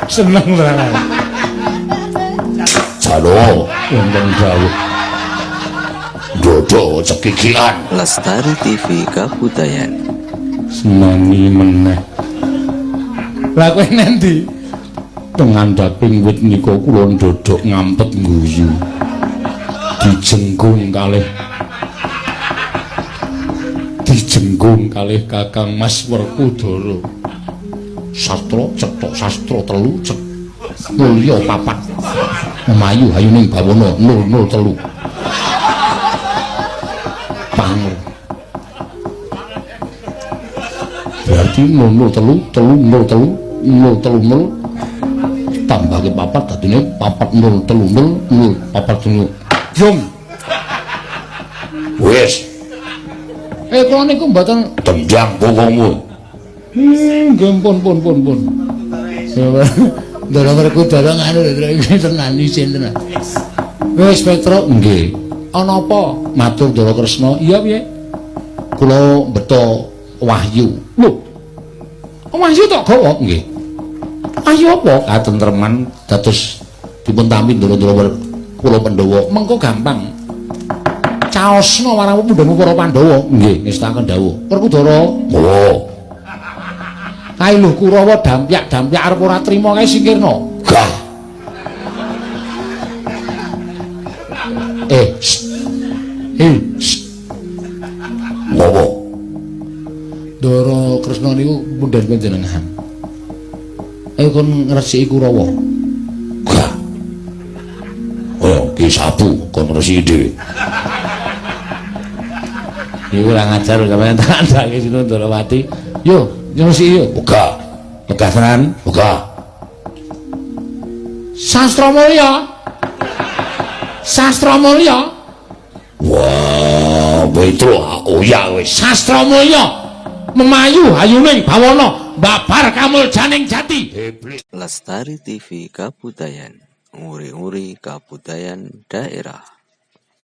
Seneng tenan. Jalo Wonten dawuh. dodo cekikian. Lestari TV Kabudayan. Seneni meneh. Lah kowe nendi? Teng ngandhaping wit nika kula ndodhok ngampet guyu. Dijenggung kalih Kakang Mas Werkudara. Sastra cetha sastra telu cet mulya papat. Memayu hayuning bawana 003. Panger. Berarti 003 303 030 tambahke papat dadine 4 0 3 0 0 4 0. Jung. Wis, Kula niku mboten tendang bokongmu. Nggih pun pun pun pun. Ndara Werkudara nganu lho iki tenan isin tenan. Wis Petro nggih. Ana apa? Matur Ndara Kresna. Iya piye? Kula beto wahyu. Lho. Wahyu tok gawa nggih. Wahyu apa? Katentreman dados dipun tampi ndara-ndara kula Pandhawa. Mengko gampang. Caosna marang pundhamu para Pandhawa. Nggih, ngestaken dawuh. Werkudara. Oh, Kae lho Kurawa dampyak-dampyak arep ora trima kae singkirna. gah. Sst. Sst. Ngopo? Ndara Kresna niku pundhen panjenengan. Ayo kon ngresiki Kurawa. Gah. Oh, ki sabu kon ngresiki dhewe. Iku ora ngajar sampeyan tak kandhake sinten Ndarawati. Yo, ngresiki yo. Ogah, Megah tenan. ogah. Sastra Mulya. Sastra Mulya. Wah, Petro oyak wis. Sastra Mulya. Memayu hayuning bawana babar kamuljaning jati. Iblis. Lestari TV Kabudayan. Nguri-nguri kabudayan daerah.